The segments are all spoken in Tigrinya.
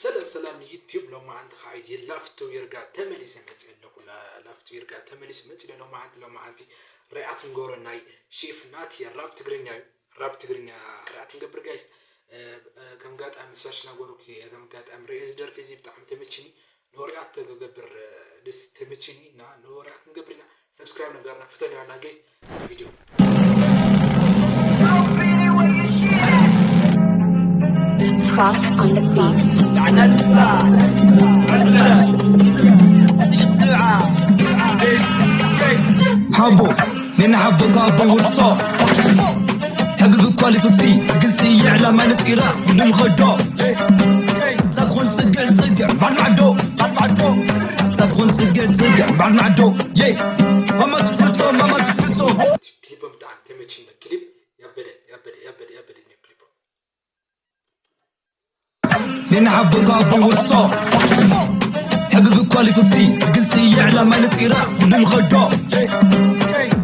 ሰላም ሰላም ዩቲዩብ፣ ሎማዓንቲ ከዓ የላፍቶ ይርጋ ተመሊሰ መፅእ ኣለኹ። ላ-፣ ላፍቶ ይርጋ ተመሊሰ መፅእ ኣሎ። ሎማዓንቲ ሎማዓንቲ ሪኣክት ንገብሮ ናይ ሼፍ ናቲ ራፕ ትግርኛ እዩ። ራፕ ትግርኛ ሪኣክት ንገብር ጋይስ። ከም ጋጣሚ ሰርች ናገሩክ ከም ጋጣሚ ሪኦ እዚ ደርፊ እዚ ብጣዕሚ ተመችኒ። ንወርያት ተገብር ደስ ተመችኒ እና ንወርያት ንገብር ኢና። ሰብስክራይብ ነገርና ፍተን ያላ ጋይስ ቪዲዮ Cross on the beat. ሓቦ ነና ሓቦ ካብ ይውርሶ ሕብብ ኳሊፍቲ ግልፂ የዕላ ማለት ኢራ ጉድል ኸዶ ጸብኹን ጽግዕ ጽግዕ ባልማዕዶ ጸብኹን ጽግዕ ጽግዕ ባልማዕዶ የ ማማ ትፍጾ ማማ ትፍጾ ክሊፖም ብጣዕሚ ተመችኒ። ክሊፕ ያበደ ያበደ ያበደ ያበደ እዩ ክሊፖም። ነና ሓቦ ካብ ይውርሶ ሕብብ ኳሊፍቲ ግልፂ የዕላ ማለት ኢራ ጉድል ኸዶ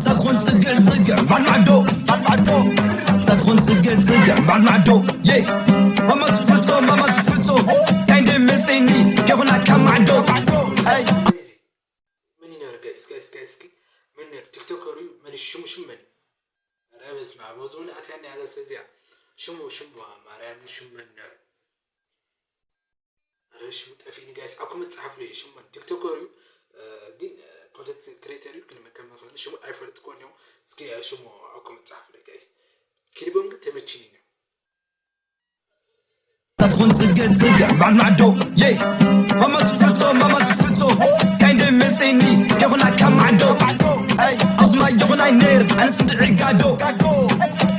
ጸብኹን ጽግዕ ጽግዕ ባልማዕዶ ባልማዕዶ ጸብኹን ጽግዕ ጽግዕ ባልማዕዶ የ ማማ ትፍጾ ማማ ትፍጾ ካይንደ መፅኒ ከይኹና ካብ ማዕዶ መን እዩ ነሩ ጋይስ ጋይስ ጋይስ እስኪ መን ነሩ ቲክቶከሩ እዩ? መን ሽሙ ሽሙ መን እዩ? ኧረ በስመ ኣብ ወዝውን ኣትያኒ ያዛ ሰዚያ ሽሙ ሽሙ ማርያም ሽሙ መን ነሩ? ኧረ ሽሙ ጠፊእኒ ጋይስ ኣብ ኮመንት ጸሓፉለይ። ሽሙ መን ቲክቶከር እዩ ግን ኮንተንት ክሬተር እዩ ግን መከመ ከሆነ ሽሙ ኣይፈልጥኮን እዮም። እስኪ ሽሙ ኣብ ኮመንት ጸሓፉለይ ጋይስ። ክሊቦም ግን ተመችኒ ነው። ጸብኹን ጽግዕ ጽግዕ ባልማዕዶ የ ማማ ትፍጾ ማማ ትፍጾ ካይንደ መፅኒ ከይኹና ካብ ማዕዶ ኣስማ ይኹናይ ነር ኣነስ እንድዒ ጋዶ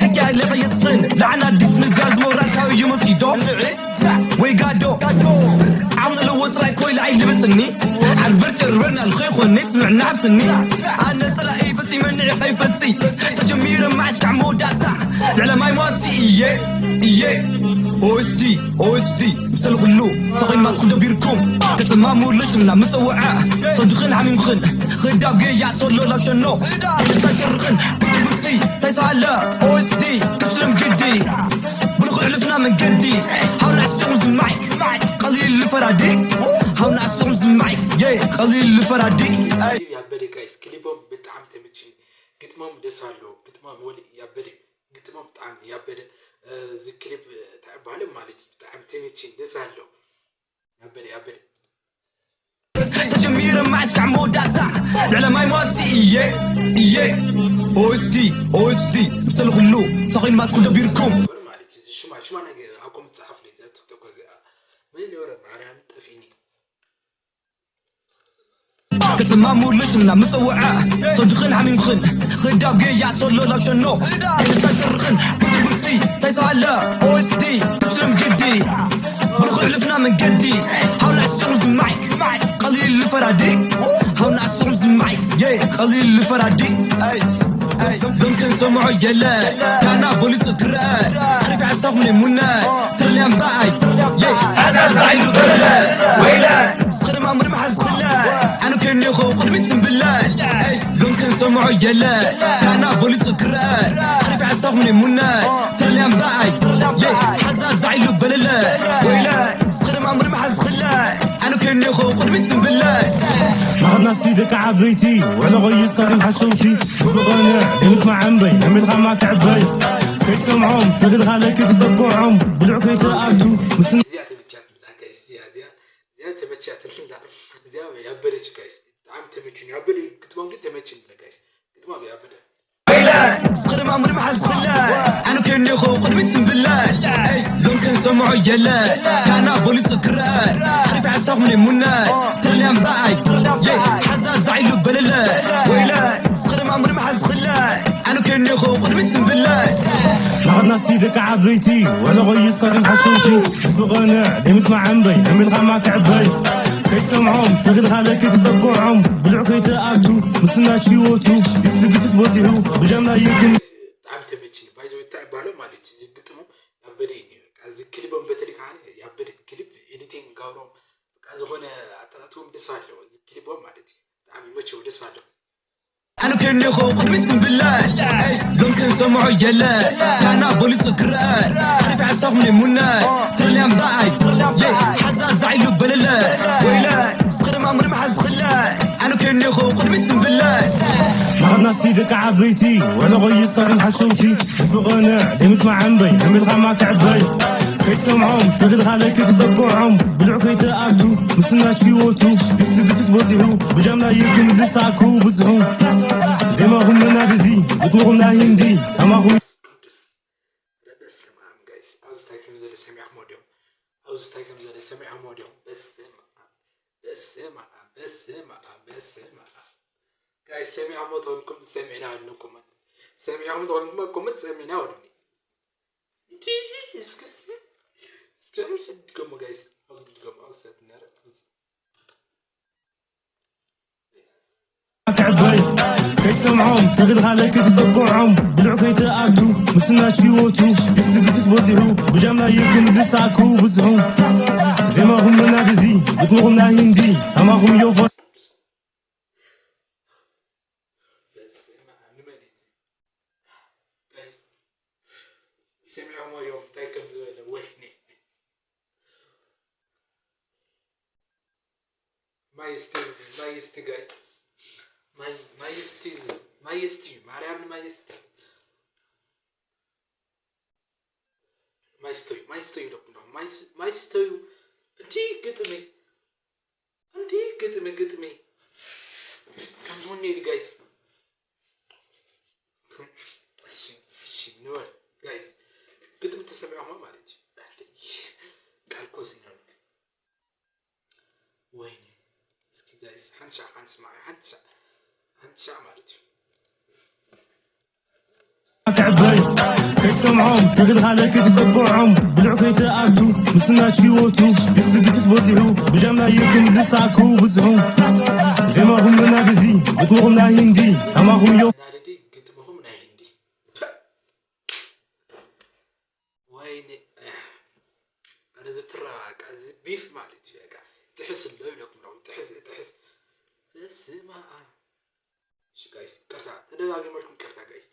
ሕኪያ ለቐየስን ለዓና ኣዲስ ንጋዝ ሞራታዊ ይመስኪዶ ወይ ጋዶ ዓቕሊ ለዎ ጥራይ ኮይላ ኣይልበፅኒ ዓርበር ጨርበርና ንኸይኮኒ ስምዕና ኣብስኒ ኣነ ፀላኢ ፈፂመኒ ቐይፈልፂ ተጀሚረ ማዕሽ ካብ መወዳእታ ልዕለ ማይ መዋፅኢ እየ እየ ኦስቲ ኦስቲ ምሰል ኩሉ ተኸይን ማስኩ ደቢርኩም ከተማሙ ልሽምና ምፀውዐ ሰድኽን ሓሚምኽን ኽዳብ ገያ ሶሎ ላብ ሸኖ ተሰርኽን ብትብርቲ ተይተሃለ ኦስቲ ክስልም ግዲ ብልኹ ሕልፍና መንገዲ ሃውና ስኹም ዝማይ ቀሊል ፈራዲ ሃውና ስኹም ዝማይ የ ቀሊል ፈራዲ ያበደ ጋይስ ክሊቦም ብጣዕሚ ተመችኒ። ግጥሞም ደስ ኣሎ ግጥሞም ወል ያበደ ግጥሞም ብጣዕሚ ያበደ። እዚ ክሊፕ እንታይ ይባሃል ማለት እዩ? ብጣዕሚ ተመችኒ ደስ ኣሎ። ያበደ ያበደ ተጀሚረ ማዕስ ካብ መወዳእታ ልዕለ ማይ መዋፅኢ እየ እየ ኦስቲ ኦስቲ ምሰል ኩሉ ተኸይን ማስኩ ደቢርኩም ማለት እዩ። ሽማ ሽማ ናይ ኣብ ኮመንት ጸሓፉለይ እዛ ቲክቶክ እዚኣ መን ነበረ ማርያም ጠፊእኒ። ከተማሙ ልሽምና ምፀውዐ ሰድኽን ሓሚምኽን ኽዳብ ገያ ሶሎ ላብ ሸኖ ተሰርኽን ብትብርቲ ተይተሃለ ኦስቲ ትስም ግዲ ብልኹ ሕልፍና መንገዲ ሃውና ስኹም ዝማይ ቀሊል ፈራዲ ሃውና ስኹም ዝማይ የ ቀሊል ፈራዲ ሎምትን ሰምዖ የለ ካና ቦሊሱ ክረአ ዓሪፍ ዓሳኹም ነይ ሙነ ትርልያን በኣይ የ ኣዛዛ ኢሉ በለ ወይለ ስኽርማ ምርምሓ ዝኽለ ኣነ ከኒኹ ቅድሚት ስምብለ ሎምትን ሰምዖ የለ ካና ቦሊሱ ክረአ ዓሪፍ ዓሳኹም ነይ ሙነ ትርልያን በኣይ የ ሓዛዛ ኢሉ በለለ ወይለ ስኽርማ ምርምሓ ዝኽለ ኣነ ከኒኹ ቅድሚት ስምብለ ናትና እስቲ ደቂ ዓበይቲ ውዕሎ ቆይስካ ከም ሓሸውቲ ብቐንዕ ደምስማዕ እምበይ ኣሚልኻማ ትዕበይ ከይትሰምዖም ተግልኻለ ከይትፀግዖም ብልዑ ከይትኣቱ ምስ እዚኣ ተመችያትና ጋይስ እዚኣ እዚኣ እዚኣ ተመችያትና እዚኣ ያበደች ጋይስ ብጣዕሚ ተመችኒ ያበደ ግጥሞም ግን ተመችኒ ጋይስ ግጥሞም ያበደ ስኽርማ ምርምሓ ዝኽለ ኣነ ከኒኹ ቅድሚት ስምብለ ሎም ክንሰምዖ የለ ካና ቦሊሱ ክረአ ዓሪፍ ሓሳኹም ነይ ሙነ ትርልያን በኣይ ሓዛዛ ኢሉ በለለ ወይለ ስኽርማ ምርምሓ ዝኽለ ኣነ ከኒኹ ቅድሚት ስምብለ ናትና እስቲ ደቂ ዓበይቲ ውዕሎ ቆይስካ ከም ሓሸውቲ ብቐንዕ ደምስማዕ እምበይ ኣሚልኻማ ትዕበይ ከይትሰምዖም ተግልኻለ ከይትፀግዖም ብልዑ ከይትኣቱ ምስና ሽወቱ ግፍግፍት በፂሑ ብደምና ይግን ብጣዕሚ ተመችኒ ባይዘው እንታይ ይባሃሎ ማለት እዩ እዚ ግጥሙ ያበደ እዩ በቃ እዚ ክሊቦም በተለይ ከዓ ያበደ ክሊፕ ኤዲቲንግ ጋብሮም በቃ ዝኾነ ኣተኣትዎም ደስ ኣለዎ እዚ ክሊቦም ማለት እዩ ብጣዕሚ ይመቸው ደስ ኣለዎ ኣነ ከኒኹ ቅድሚት ስምብለ ሎም ክንሰምዖ የለ ካና ቦሊሱ ክረአ ዓሪፍ ሓሳኹም ነይ ሙነ ትርልያን በኣይ ሓዛዛ ወይለ፣ ስኽሪ ማሙር መሓዝ ዝኽለ፣ ኣነ ከኔኹ ቅድሚት ዝንብለ። ናቕናስቲ ደቂ ዓበይቲ፣ ወለ ቆይስ ካሕን ሓሸውቲ፣ ብፍቕነ ደምስ መዓንበይ፣ ሕምልኻ ማትዕበይ። ከይትሰምዖም፣ ተግልኻለ ከይትጸግዖም፣ ብልዑ ከይትኣቱ፣ ምስናች ህይወቱ፣ ግትግትት በዚሑ፣ ብጃምላ ይግምዝስ ተኣክቡ ብዙሑ። ዜማኹም መናድዲ፣ ግጥምኹም ናይ ህንዲ፣ ከማኹም ቅዱስ። በስመ ኣብ ጋይስ፣ ኣብዚ እንታይ ከም ዘሎ ሰሚዕኹም ዲኹም? ኣብዚ እንታይ ከም ዘሎ ሰሚዕኹም ዲኹም? በስመ ኣብ፣ በስመ ኣብ፣ በስመ ኣብ፣ በስመ ኣብ። ጋይስ፣ ሰሚዕኹም ተኾንኩም ሰሚዕና በሉኒ ኮመንት። ሰሚዕኹም ተኾንኩም ኮመንት ሰሚዕና በሉኒ። እንዲ እስኪ፣ እስኪ፣ እስኪ፣ እስኪ ድገሙ ጋይስ፣ ኣብዚ ድገሙ፣ ኣብዚ ሰት ነረ፣ ኣብዚ ኣትዕበይ ከይትሰምዖም ተግልኻለ ከይትጸግዖም ብልዑ ከይትኣቱ ምስናች ህይወቱ ግስግስት በዚሑ ብጃምላ ይግምዝስ ተኣክቡ ብዙሑ ዜማኹም መናድዚ ግጥምኹም ናይ ህንዲ ከማኹም ዮኾ በስመ ኣብ ንመን እዩ እዚ? ጋይስ፣ ሰሚዖሞ እዮም እንታይ ከም ዝበለ። ወይኔ። ማይ እስቲ፣ ማይ እስቲ ጋይስ። ማይ፣ ማይ እስቲ፣ ማይ እስቲ፣ ማርያም ማይ እስቲ። ማይ ስተዩ፣ ማይ ስተዩ ኢለኩም ዶ? ማይ ስ-፣ ማይ ስተዩ። እቲ ግጥሚ፣ እቲ ግጥሚ፣ ግጥሚ። ከምዚ እውን ነይሩ ጋይስ። እሺ፣ እሺ፣ ንበል ጋይስ። ግጥሚ ተሰሚዕኹም ማለት እዩ። ቃል ኮስ ኢና። ወይኔ። እስኪ ጋይስ፣ ሓንቲ ሻዕ ካንስማዕ፣ ሓንቲ ሻዕ፣ ሓንቲ ሻዕ ማለት እዩ። ኣትዕበይ ከይትሰምዖም ተግልኻለ ከይትጸግዖም ብልዑ ከይትኣቱ ምስናች ህይወቱ ግስግስት በዚሑ ብጃምላ ይግምዝስ ተኣክቡ ብዙሑ ዜማኹም መናድዚ ግጥምኹም ናይ ህንዲ ከማኹም ዮ ናድዲ ግጥምኹም ናይ ህንዲ። ወይኔ። ኣረ ዝትረባ በቃ፣ እዚ ቢፍ ማለት እዩ በቃ። ጥሕስ ኣሎ ኢለኩም ነው፣ ጥሕስ፣ ጥሕስ። በስመ ኣብ። እሺ ጋይስ፣ ይቅርታ፣ ተደጋጊመልኩም ይቅርታ ጋይስ።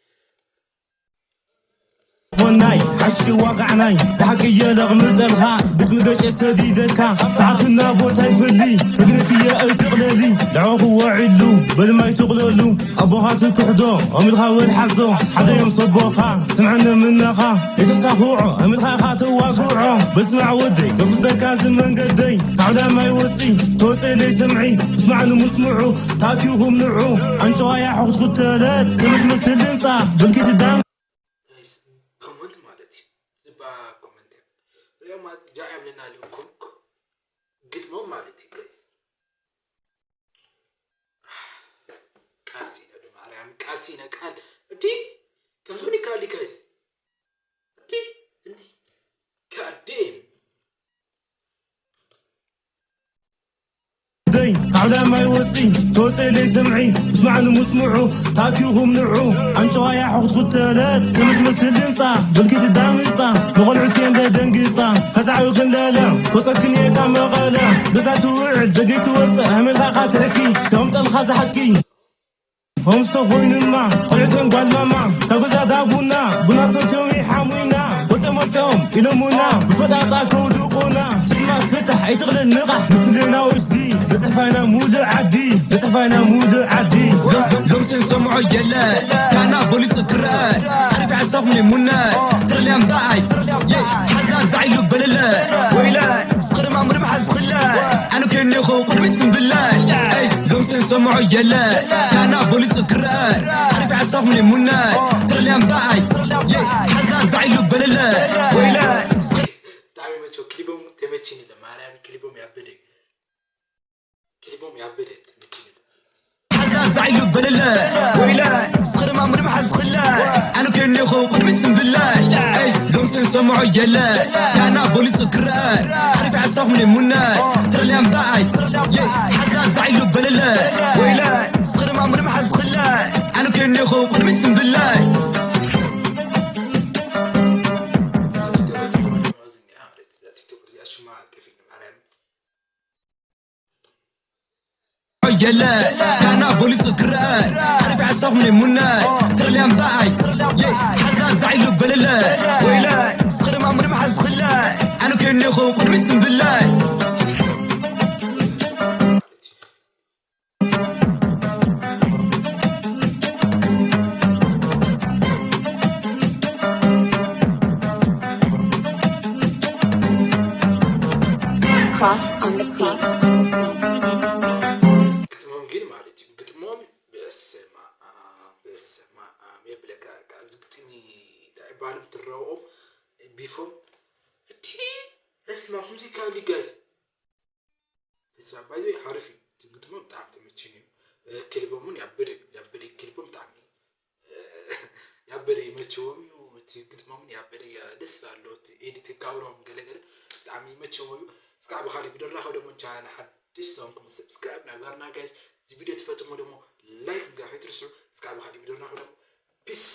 ኾናይ ሓሽቲ ዋጋዕናይ ዝሓቂ እየ ለቕምጠልካ ግጥሚ ገጨ ሰዲደልካ ሰዓትና ቦታ ይፍሊ ትግርት እየ ኣይትቕለሊ ልዕኹ ወዒሉ በልማይ ትቕለሉ ኣቦኻ ትክሕዶ ኦሚልኻ ወልሓዞ ሓደ ዮም ሰቦኻ ስምዐኒ ምነኻ የተሳኽዖ ኣሚልኻ ኢኻ ተዋግዖ በስማዕ ወደይ ከፍተካ እዚ መንገደይ ካብ ዳማይ ወፂ ተወፀለይ ስምዒ ስማዕኒ ምስምዑ ታኪኹም ንዑ ኣንጨዋያ ሕኹትኩተለት ትምህርት ምስል ድምፃ ብልኪ ትዳም ጋይስ፣ ኮመንት ማለት እዩ። ዝባ ኮመንት እዩ። ሪኦ ማለት ጃ ያብለና ሊንኩም ግጥሞም ማለት እዩ ጋይስ። ቃል ሲነ ብማርያም፣ ቃል ሲነ፣ ቃል። እንዲ ከምዚ እውን ይከኣል እዩ ጋይስ። እንዲ፣ እንዲ። God damn። ዘይ ካብ ዳማይ ወፂ ተወፀለይ ስምዒ ምስማዕኒ ምስምዑ ታኪኹም ንዑ ኣንጨዋያ ሕኹትኩተለ ትምትምስል ድምፃ ብልኪ ትዳምፃ ንቆልዑት የንደ ደንግፃ ከዛዕቢ ክንለለ ኮፀክን እየ ካብ መቐለ ገዛ ትውዕል ደገይ ትወፅእ ሃሜልካ ኢኻ ትሕኪ ከም ጠልኻ ዝሓኪ ሆምስቶ ኮይኑማ ቆልዕተን ጓል ማማ ካብ ገዛ ዳቡና ቡና ሰትዮም ይሓሙና ወፀ መፅኦም ኢሎሙና ብፈጣጣ ከውድቑና ሽማ ፍታሕ ኣይትቕልል ንቓሕ ንኩልና ወስዲ በፅሕፋይና ሙሉእ ዓዲ በፅሕፋይና ሙሉእ ዓዲ ሎምትን ሰምዖ የለ ካና ቦሊፅ ክረአ ዓሪፍ ዓሳኹም ሙነ ትርልያን በኣይ ሓዛ ዛዒሉ በለለ ወይለ ስኽርማ ምርምሓ ዝኽለ ኣነ ከኒኹ ቅድሚት ስምብለ ሎምትን ሰምዖ የለ ካና ቦሊፅ ክረአ ዓሪፍ ዓሳኹም ሙነ ትርልያን በኣይ ሓዛ ዛዒሉ በለለ ወይለ ብጣዕሚ መቸው ክሊቦም ተመችኒ ለማርያም ክሊቦም ያበደ ክሊቦም ያበደ ተመችኒ ሓዛ ዛዒሉ በለለ ወይለ ስኽርማ ምርምሓ ዝኽለ ኣነ ከኒኹ ቅድሚት ስምብለ ሎምትን ሰምዖ የለ ካና ቦሊፅ ክረአ ዓሪፍ ዓሳኹም ሙነ ትርልያን በኣይ ሓዛ ዛዒሉ በለለ ወይለ ስኽርማ ምርምሓ ዝኽለ ኣነ ከኒኹ ቅድሚት ስምብለ የለ ካና ቦሊፅ ክረአ ዓሪፍ ዓሳኹም ሙነ ትርልያን በኣይ ሓዛ ዛዒሉ በለለ ወይለ ስኽርማ ምርምሓ ዝኽለ ኣነ ከኒኹ ቅድሚት ስምብለ Boss on the beat. ግጥሞም ግን ማለት እዩ። ግጥሞም በስመ ኣብ በስመ ኣብ የብለካ። በቃ እዚ ግጥሚ እንታይ ይባል ትረኦም ቢፎም እቲ እስማ ሙዚካ ሊጋዝ እስማ ባይ ሓሪፍ እዩ። እቲ ግጥሞም ብጣዕሚ ተመችኒ እዩ። ክሊቦም እውን ያበደ ያበደ ክሊቦም ብጣዕሚ ያበደ ይመችዎም እዩ። እቲ ግጥሞም እውን ያበደ ደስ ኣሎ። እቲ ኤዲት ጋብሮም ገለገለ ብጣዕሚ ይመችዎ እዩ። እስካዕ ብካሊእ ቪድዮ ንራኸብ። ደግሞ ቻናል ሓድሽ ተኾንኩም ሰብስክራይብ ናጋርና ጋይስ። እዚ ቪድዮ ትፈትሞ ደግሞ ላይክ ምግባር ከይትርስዑ። እስካዕ ብካሊእ ቪድዮ ንራኸብ። ደግሞ ፒስ።